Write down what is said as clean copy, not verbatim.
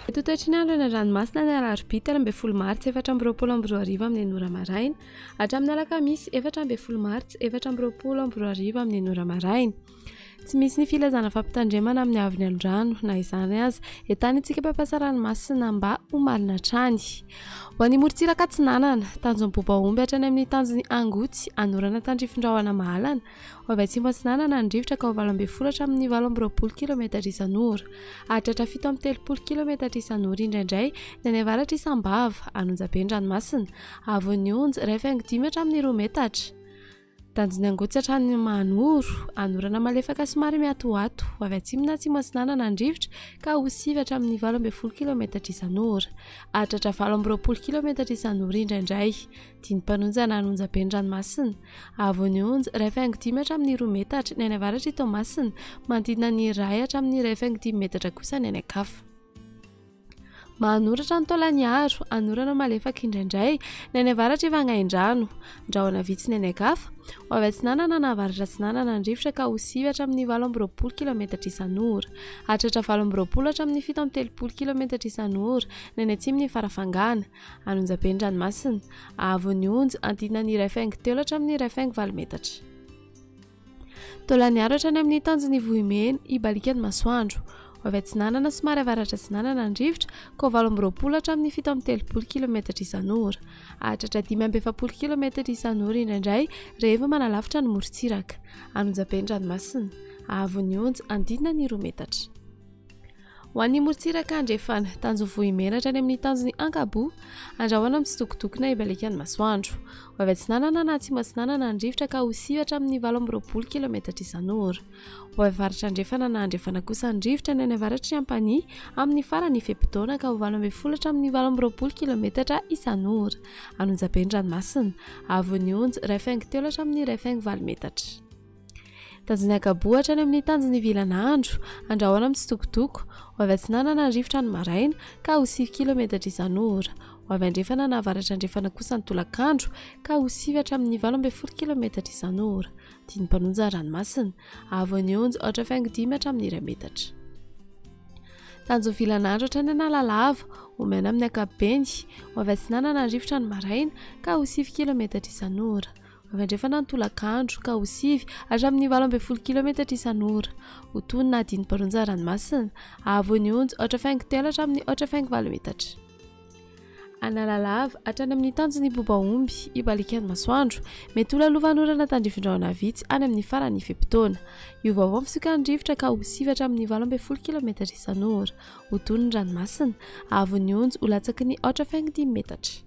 Eto toetry ny andro any an-dranomasina ny alarobia 13 martsa 2024 amin'ny enina ora maraina hatramin'ny alakamisy 14 martsa 2024 amin'ny enina ora maraina. Tsy misy ny filazana fampitandremana amin'ny haavon'ny alon-drano na izany aza entanintsika mpampiasa ranomasina mba ho malina hatrany. Ho an'ny morontsiraka atsinanana, tanjon'ny Bobaomby hatrany amin'ny tanjon'ny Angotsy, anorana tandrifin-drahona mahalana, Ho avy atsimo atsinanana ny rivotra ka ho 18 hatramin'ny 28 kilometatra isan'ora. Hahatratra 37 kilometatra isan'ora indraindray ny any avaratr'i Sambava, an'Onjabe ny ranomasina. Haavon'ny onja, 1,5 hatramin'ny 2 metatra. Tanjon'ny Angotsy hatrany Mahanoro, anorana malefaka somary miatoato. Ho avy atsimo na atsimo atsinanana ny rivotra ka ho 9 hatramin'ny 18 kilometatra isan'ora. Hahatratra 28 kilometatra isan'ora indraindray. Diny mpanonja na an'Onjabe ny ranomasina. Haavon'ny onja, 1,5 hatramin'ny 2 metatra, ny any avaratr'i Toamasina. Manodidina ny 1 hatramin'ny 1,5 metatra kosa ny any an-kafa. Mahanoratra ny Taolagnaro, anorana malefaka indraindray, ny any avaratr'i Vangaindrano. Rahona vitsy ny any an-kafa. Ho avy atsinanana na avaratra atsinanana ny rivotra ka ho 9 hatramin'ny 28 kilometatra isan'ora. Hahatratra 28 hatramin'ny 37 kilometatra isan'ora ny any atsimon'i Farafangana. An'Onjabe ny ranomasina. Haavon'ny onja, antinina ny 1,3 hatramin'ny 1,8 metatra. Taolaniaro hatrany amin'ny tanjon'ny Vohimena, hibaliaka ny masoandro. Ho avy atsinanana somary avaratra atsinanana ny rivotra, ka ho 28 hatramin'ny 37 kilometatra isan'ora. Hahatratra 45 kilometatra isan'ora indraindray rehefa manalavitra ny morontsiraka. An'Onjabe ny ranomasina. Haavon'ny onja, antinina ny 2 metatra. Ho an'ny morontsiraka andrefana, tanjon'ny Vohimena hatrany amin'ny tanjon'ny Ankaboa, andrahona mitsitokotoko na hibaliaka ny masoandro. Ho avy atsinanana na atsimo atsinanana ny rivotra ka ho 9 hatramin'ny 28 kilometatra isan'ora. Ho avy avaratra andrefana na andrefana kosa ny rivotra ny any avaratr'i Ampanihy amin'ny faran'ny fe-potoana ka ho 18 hatramin'ny 28 kilometatra isan'ora. An'Onjabe ny ranomasina. Haavon'ny onja, 1,3 hatramin'ny 1,8 metatra. Tanjon'ny Ankaboa hatrany amin'ny tanjon'ny Vilanandro, andrahona mitsitokotoko, ho avy atsinanana ny rivotra ny maraina ka ho 9 kilometatra isan'ora. Ho avy andrefana na avaratra andrefana kosa ny tolakandro ka ho 9 hatramin'ny 18 kilometatra isan'ora. Diny mpanonja ranomasina. Haavon'ny onja, 4,5 hatramin'ny 1 metatra. Tanjon'ny Vilanandro hatrany Analalava, ho maina amin'ny ankapobeny, ho avy atsinanana ny rivotra ny maraina ka ho 9 kilometatra isan'ora. Avy andrefana ny tolakandro ka ho 9 hatramin'ny 18 kilometatra isan'ora. Ho tony na dimy baronja ranomasina. Haavon'ny onja, 4,3 hatramin'ny 4,8 metatra. Analalava, hatrany amin'ny tanjon'ny Bobaomby, hibaliaka ny masoandro. Mety ho lalovan'orana tandrifin-drahona vitsy any amin'ny faran'ny fe-potoana. Hiovaova ny fisiokan'ny rivotra ka ho 9 hatramin'ny 18 kilometatra isan'ora. Ho tony ny ranomasina. Haavon'ny onja, ho latsaky ny 4,5 metatra.